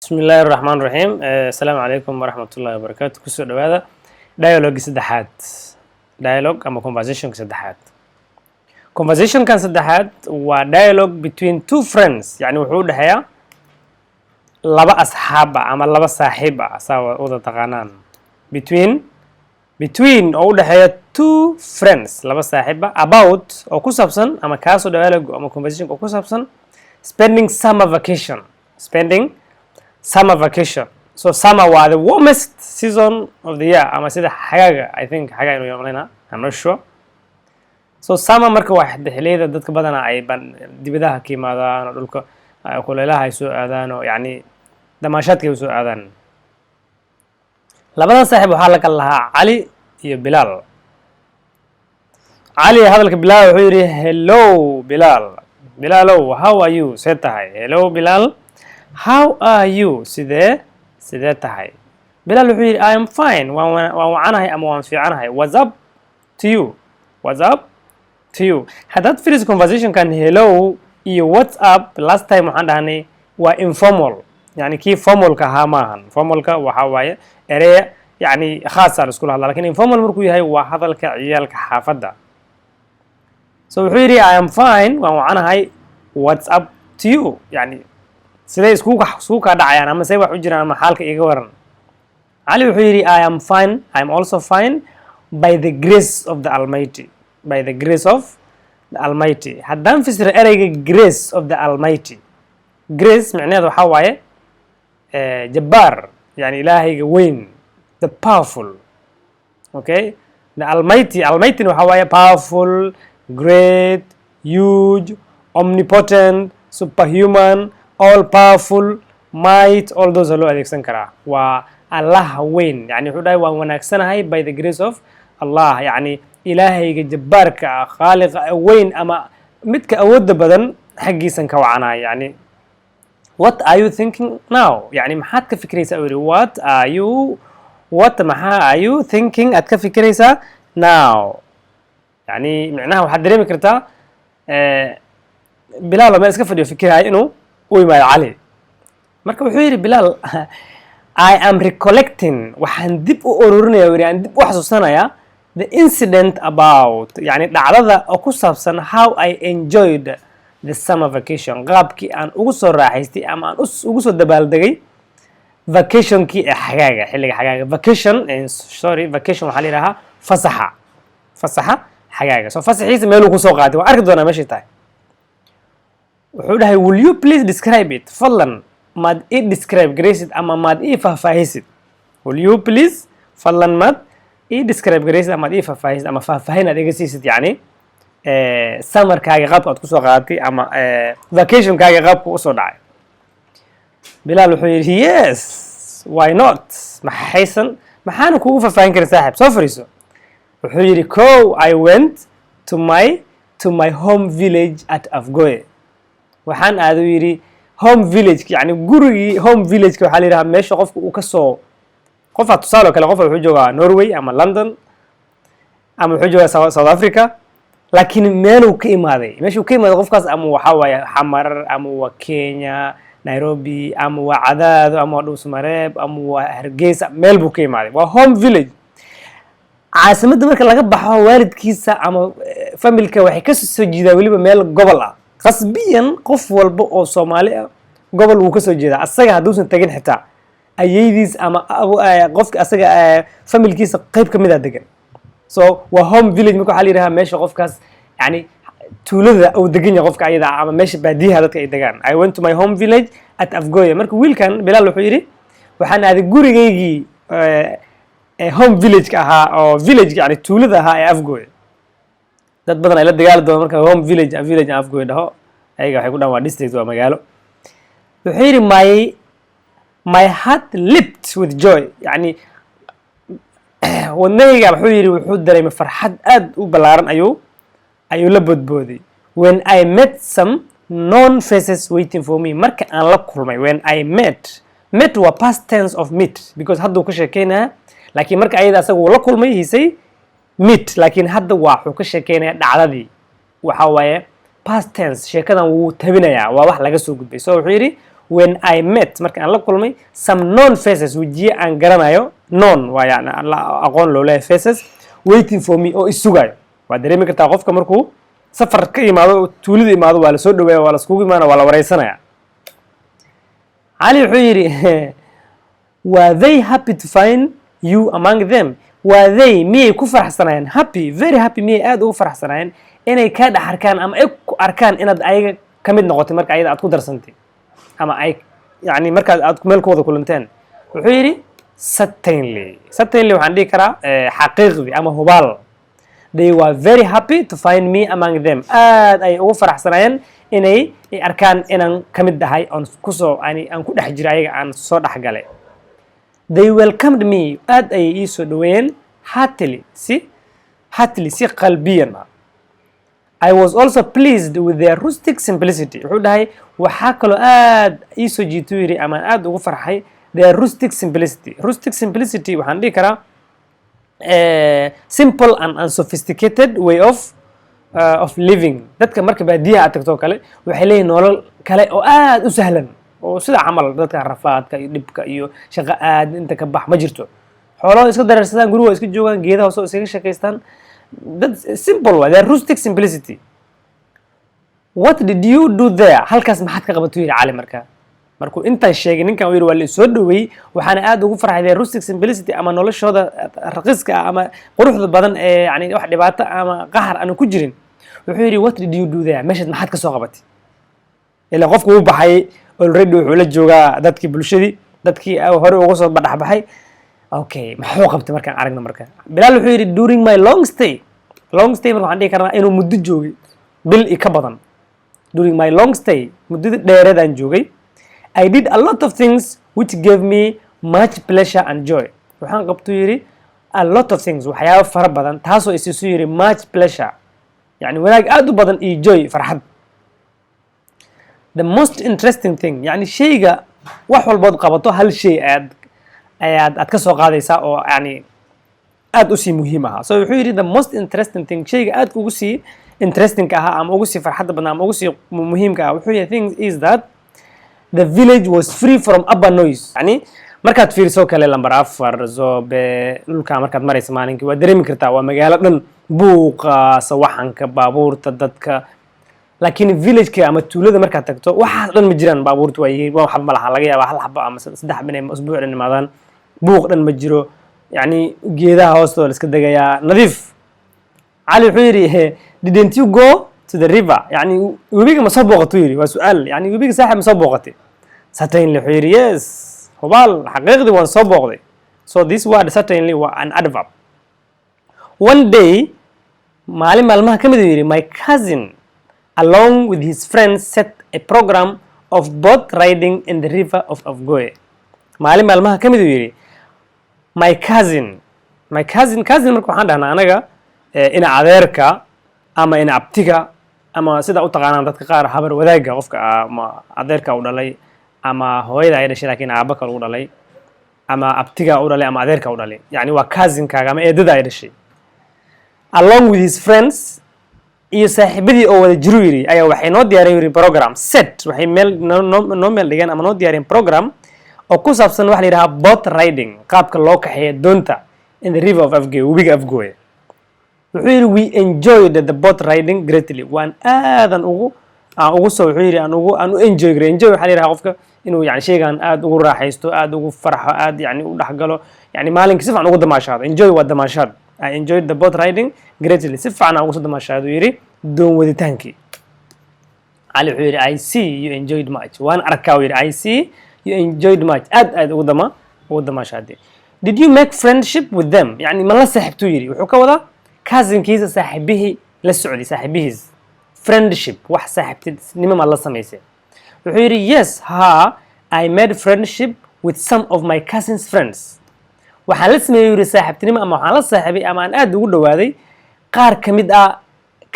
Bismi illaahi raxmaan raxiim. Asalaamu calaykum waraxmat ullahi wabarakaatu. Kusoo dhawaada dialogue saddexaad, dialogue ama conversationka saddexaad. Conversationkan saddexaad waa dialogue between two friends, yani wuxuu u dhexeeyaa laba asxaab ah ama laba saaxiib ah, saa wada taqaanaan. Between oo u dhexeeya two friends, laba saaxiib ah, about oo ku saabsan ama kaasoo dialogue ama conversation oo ku saabsan spending summer vacation, spending summer vacation. So summer waa the warmest season of the year, ama sida xagaaga, I think xagaa inuu yamaleyna, I'm not sure. So summer marka waa xilliyada dadka badanaa ay dibadaha ka yimaadaan oo dhulka kuleelaha ay soo aadaan oo yacni damaashaadka ay soo aadaan. Labadan saaxiib waxaa la kala lahaa Cali iyo Bilaal. Cali hadalka Bilaal wuxuu yidhi, "Hello Bilaal." Bilaalow, "How are you?" See tahay? "Hello Bilaal, how are you?" Sidee tahay? Bilaal wuxuu yidhi, "I am fine," waan wacanahay ama waan fiicanahay. "What's up to you? What's up to you?" Haddaad fiiriso conversationkan, hello iyo what's up, last time waxaan dhahnay waa informal, yani kii formalka ahaa maahan. Formalka waxaa waaye ereya yani khaasa la iskula hadla, lakin informal markuu yahay waa hadalka ciyaalka xaafadda. So wuxuu yidhi, "I am fine," waan wacanahay. "What's up to you?" Yani sidee iskugu kaa dhacayaan ama see wax u jiraan ama xaalka iga waran. Cali wuxuu yidhi, "I am fine, I am also fine by the grace of the Almighty." By the grace of the Almighty. Haddaan fasiro ereyga grace of the Almighty, grace micnaheedu waxaa waaye jabbaar, yani Ilaahayga weyn, the powerful, okay? The Almighty, Almighty waxaa waaye powerful, great, huge, omnipotent, superhuman, all powerful, might, all those loo adeegsan karaa. Waa Allaha weyn. Yani wuxuu dhahay, waan wanaagsanahay by the grace of Allah, yacni Ilaahayga jabbaarka ah, khaaliqa weyn ama midka awoodda badan xaggiisan ka wacanahay. Yani "What are you thinking now?" Yani maxaad ka fikiraysaa, uu yidhi. What are you, what maxaa, are you thinking, aad ka fikiraysaa, now? Yani micnaha waxaad dareemi kartaa Bilaal oo meel iska fadhiyo fikiraya inuu u yimaado Cali. Marka wuxuu yidhi Bilaal, "I am recollecting," waxaan dib u ururinaya, yidhi, aan dib u xasuusanayaa, "the incident about," yani dhacdada oo ku saabsan, "how I enjoyed the summer vacation," qaabkii aan ugu soo raaxaystay ama aan ugu soo dabaaldegay vacationkii ee xagaaga, xilliga xagaaga. Vacation, sorry, vacation waxaa la yidhahaa fasaxa xagaaga. So fasaxiisa meeluu kusoo qaatay waan arki doonaa meeshay tahay. Wuxuu dhahay, "Will you please describe it?" Fadlan maad ii describe garaysid ama maad ii faahfaahisid? Will you please, fadlan maad ii describe garaysid ama maad ii faahfaahisid ama faahfaahin aad iga siisid, yacni summerkaaga qaabka aad kusoo qaadatay ama vacationkaaga qaabka usoo dhacay. Bilaal wuxuu yidhi, "Yes, why not?" Maxaysan maxaana kugu faahfaahin karin, saaxib? Soo fariiso. Wuxuu yidhi, "I went to my home village at Afgoye." Waxaan aadu yidhi home village, yani gurigii. Home villageka waxaa la yidhaha meesha qofka uu kasoo qofaa. Tusaale oo kale, qofa wuxuu joogaa Norway ama London ama wuxuu joogaa South Africa, laakiin meeluu ka imaaday, meeshuu ka imaaday qofkaas ama waxaa waaye Xamar ama waa Kenya Nairobi ama waa Cadaado ama waa Dhuusmareeb ama waa Hargeysa, meel buu ka imaaday, waa home village. Caasimadda marka laga baxo, waalidkiisa ama familka waxay ka soo jiidaa weliba meel gobol ah. Qasbiyan qof walba oo Soomaali ah gobol wuu kasoo jeedaa. Asaga hadduusan tagin, xitaa ayeydiis ama qofka asaga familkiisa qayb ka mid a degan. So waa home village. Marka waxaa la yidhaha meesha qofkaas, yani tuulada uu degan yahay qofka ayada ah, ama meesha baadiyaha dadka ay degaan. I went to my home village at Afgoye. Marka wiilkan Bilaal wuxuu yidhi, waxaan aaday gurigaygii home village-ka ahaa oo village yani tuulada ahaa ee Afgoye. Dad badan ay la dagaali doona marka home village, village aan Afgoye dhaho, ayaga waxay ku dhahan waa district, waa magaalo. Wuxuu yidhi, My heart leapt with joy," yani wadnahayga wuxuu yidhi wuxuu dareemay farxad aad u ballaaran ayuu la boodbooday, "when I met some known faces waiting for me," marka aan la kulmay. When I met, met waa past tense of meet, because hadda uu ka sheekeynaya, laakiin marka ayada asaga uu la kulmay, he say meet, laakiin hadda waa wuxuu ka sheekeynaya dhacdadii, waxa waaye past tense. Sheekadan wuu tabinayaa, waa wax laga soo gudbay. So wuxuu yidhi When I met, marka aan la kulmay, some known faces, wejiye aan garanayo, known waa yani aan la aqoon loo leeyahay, faces waiting for me, oo isugayo. Waa dareemi kartaa, qofka markuu safar ka imaado, tuulida imaado, waa la soo dhaweeya, waa la iskugu imaana, waa la wareysanaya. Cali wuxuu yidhi, "Were they happy to find you among them?" Were they, miyay ku faraxsanaayeen, happy, very happy, miyay aad ugu faraxsanaayeen inay kaa dhex arkaan ama ay ku arkaan inaad ayaga ka mid noqotay, marka ayada aad ku darsantay ama ay yani markaad aad meel ku wada kulanteen? Wuxuu yidhi, "Certainly." Certainly waxaan dhihi karaa xaqiiqdii ama hubaal. They were very happy to find me among them. Aad ay ugu faraxsanaayeen inay i arkaan inaan ka mid ahay oon kusoo aan ku dhex jiro ayaga, aan soo dhex galay. They welcomed me, aad ayay ii soo dhaweeyeen, heartily, si heartily, si qalbiyan ah. I was also pleased with their rustic simplicity. Wuxuu dhahay, waxaa kaloo aad ii soo jiituu yidhi ama aad ugu farxay their rustic simplicity. Rustic simplicity waxaan dhihi karaa simple and unsophisticated way of living. Dadka marka baadiyaha aad tagto oo kale, waxay leeyihin nolol kale oo aad u sahlan, oo sida camal dadka rafaadka iyo dhibka iyo shaqo aad inta ka bax ma jirto. Xoolaha iska dareersadaan, guriga iska joogaan, geedaha hoose iskaga shaqaystaan. Dad simple waa, their rustic simplicity. "What did you do there?" Halkaas maxaad ka qabatuu yidhi Cali. Marka markuu intaan sheegay ninkan, uu yidhi waa la soo dhaweeyey, waxaana aad ugu farxay their rustic simplicity ama noloshooda raqiiska ah ama quruxda badan ee yani wax dhibaato ama qaxar aanu ku jirin. Wuxuu yidhi, "What did you do there?" Meeshaad maxaad ka soo qabatay? Ilaa qofku uu baxay already, wuxuu la joogaa dadkii, bulshadii, dadkii hore uga soo badhaxbaxay. Okay, maxuu qabtay markaan aragna? Marka Bilaal wuxuu yidhi, "During my long stay." Long stay marka waxaan dhihi karnaa inuu muddo joogay, bil iyo ka badan. "During my long stay," muddada dheereedaan joogay, "I did a lot of things which gave me much pleasure and joy." Waxaan qabtuu yidhi a lot of things, waxyaabo fara badan, taasoo isiisu yidhi much pleasure, yani wanaag aad u badan, iyo joy, farxad. "The most interesting thing," yani shayga wax walbood qabato, hal shay ayaad aad ka soo qaadaysaa oo yani aad usii muhiim ahaa. So wuxuu yidhi, "The most interesting thing," shayga aad ugu sii interesting ahaa ama ugu sii farxadda badnaa ama ugu sii muhiimka ah, wuxuu yahay, things is that the village was free from urban noise. Yani markaad fiiriso kale Lambar 4, Zobe, dhulka markaad maraysa maalinkii, waad dareemi kartaa, waa magaalo dhan, buuqa, sawaxanka baabuurta, dadka. Laakiin villageka ama tuulada markaad tagto, waxaas dhan ma jiraan. Baabuurta waa yihiin, waa waxba ma laha, laga yaabaa hal xabo ama saddex xabo inay usbuuc dhan imaadaan. Buuq dhan ma jiro, yacni geedaha hoostooda la iska degayaa, nadiif. Cali wuxuu yidhi, "Didn't you go to the river?" Yani webiga ma soo booqatuu yidhi, waa su-aal. Yani webiga, saaxib, ma soo booqatay? "Certainly," wuxuu yidhi, "yes," hubaal, xaqiiqdii waan soo booqday. So this word "certainly" waa an adverb. "One day," maalin maalmaha ka mid uu yidhi, "my cousin along with his friends set a program of boat riding in the river of Afgoye." Maalin maalmaha ka mid uu yidhi, my cousin, my cousin, cousin marka waxaan dhahnaa anaga ina adeerka ama ina abtiga ama sida u taqaanaan dadka qaar habar wadaagga, qofka ama adeerka u dhalay ama hooyada ay dhashay laakiin aabba kale u dhalay ama abtiga u dhalay ama adeerka u dhalay, yani waa cousinkaaga ama eedada ay dhashay. "Along with his friends," iyo saaxiibadii oo wada jiru yidhi, ayaa waxay noo diyaariyeen yidhi program. Set, waxay meel noo meel dhigeen ama noo diyaariyeen program oo ku saabsan waxa la yidhaha boat riding, qaabka loo kaxeeyo doonta, in the river of Afgoye, webiga Afgoye. Wuxuu yidhi, "We enjoyed the boat riding greatly." Waan aadan ugu aan ugu soo, wuxuu yidhi, aan ugu aan u enjoy garay. Enjoy waxaa la yidhaha qofka inuu yani shaygan aad ugu raaxaysto, aad ugu farxo, aad yani u dhexgalo, yani maalinkii si fiican ugu damaashaado. Enjoy waa damaashaad. "I enjoyed the boat riding greatly." Si fiican aan ugu soo damaashaado, yidhi, doon waditaankii. Cali wuxuu yidhi, "I see you enjoyed much." Waan arkaa, uu yidhi, "I see you enjoyed much." Aad aad ugu damaashaaday. "Did you make friendship with them?" Yani ma la saaxiibtuu yidhi. Wuxuu ka wadaa cousinkiisa saaxiibihii la socday, saaxiibihiis, friendship, wax saaxiibtinimo ma la samaysay? Wuxuu yidhi, "Yes," ha, "I made friendship with some of my cousin's friends." Waxaan la sameeyey, yidhi, saaxiibtinimo ama waxaan la saaxiibay ama aan aad ugu dhawaaday qaar ka mid ah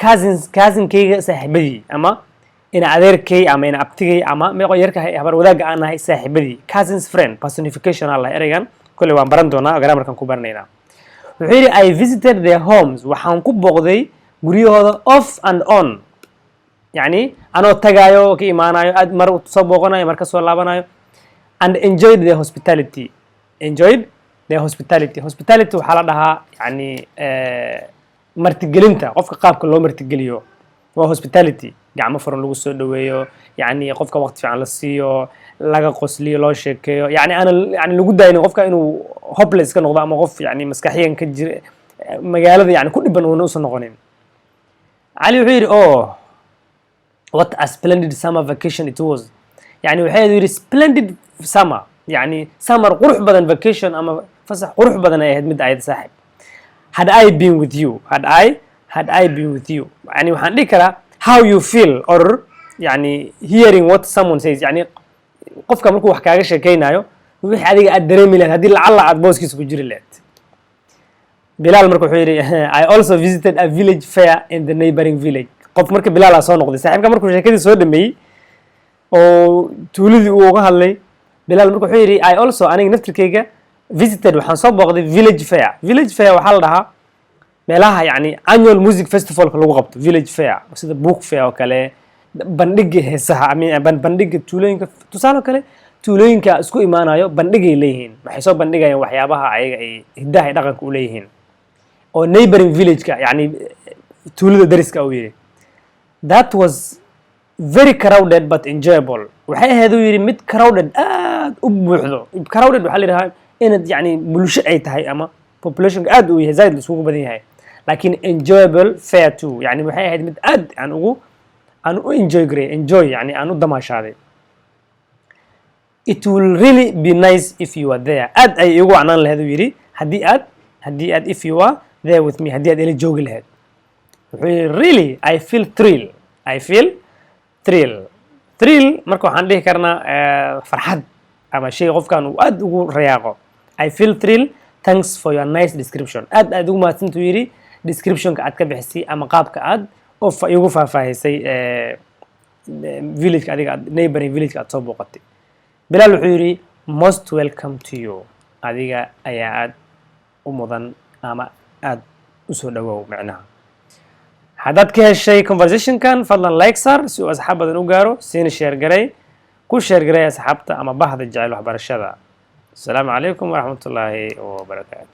cousins, cousinkayga saaxiibadii ama ina adeerkay ama ina abtigay ama meeqo yarka habar wadaagga aan nahay saaxiibadii. Cousin's friend, personification aan lahay ereygan, kolley waan baran doonaa, grammarkan ku baranaynaa. Wuxuu yidhi, "I visited their homes," waxaan ku booqday guryahooda, off and on, yacni Anoo tagaayo, ka imaanayo, aad mar soo booqanayo, mar ka soo laabanayo. And enjoyed their hospitality. Enjoyed their hospitality. Hospitality waxaa la dhahaa yani martigelinta. Qofka qaabka loo martigeliyo waa hospitality. Gacmo furan lagu soo dhaweeyo, yani qofka waqti fiican la siiyo, laga qosliyo, loo sheekeeyo, yani aanan yani lagu daynin qofka inuu hopeless ka noqdo ama qof yani maskaxiyan ka jira magaalada yani ku dhiban uuna usan noqonin. Cali wuxuu yidhi, "Oh, what a splendid summer vacation it was." Yani waxay yidhi splendid summer, yani summer qurux badan, vacation ama fasax qurux badan ay ahayd mid ayad, saaxib. Had I been with you, had I been with you, yani waxaan dhihi karaa how you feel or yani hearing what someone says, yani qofka markuu wax kaaga sheekeynayo, wixii adiga aad dareemi lahayd haddii lacalla aad booskiisa ku jiri lahayd. Bilaal marka wuxuu yidhi, "I also visited a village fair in the neighboring village." Qof marka Bilaalaa soo noqday, saaxiibka markuu sheekadii soo dhameeyey oo tuuladii uu uga hadlay, Bilaal marka wuxuu yidhi, "I also," aniga naftirkeyga, "visited," waxaan soo booqday, "village fair." Village fair waxaa la dhahaa meelaha yani annual music festivalka lagu qabto, village fair, sida book fair oo kale, bandhiga heesaha, I mean, bandhiga tuulooyinka. Tusaale oo kale, tuulooyinka isku imaanayo bandhigay leeyihiin, waxay soo bandhigayaan waxyaabaha ayaga ay hiddaha ay dhaqanka u leeyihiin oo neighboring village-ka, yani tuulada dariska, uu yidhi. "That was very crowded but enjoyable." Waxay ahayd, uu yidhi, mid crowded, aad u buuxdo. Crowded waxaa la yidhahaa inaad yani bulsho ay tahay ama populationka aad uu yahay, zaid isugu badan yahay, laakiin enjoyable fair too, yani waxay ahayd mid aad aan u enjoy garay, enjoy yani aan u damaashaaday. "It will really be nice if you are there." Aad ay iigu wacnaan lahayd, uu yidhi, haddii aad if you are there with me, haddii aad ila joogi lahayd. Wuxuu yidhi, "Really, I feel thrill." I feel thrill. Thrill marka waxaan dhihi karnaa farxad ama shay qofkan uu aad ugu rayaaqo. "I feel thrill. Thanks for your nice description." Aad aad ugu mahadsantuu yidhi descriptionka aad ka bixisay ama qaabka aad oo igu faahfaahisay villageka adiga aad neighboring villageka aad soo booqatay. Bilaal wuxuu yidhi, "Most welcome to you." Adiga ayaa aad u mudan ama aad u soo dhawow micnaha. Haddaad ka heshay conversationkan, fadlan like saar si uu asxaab badan u gaaro, siina share garay, ku share garay asxaabta ama bahda jecel waxbarashada. Asalaamu calaykum waraxmatullaahi wabarakaatu.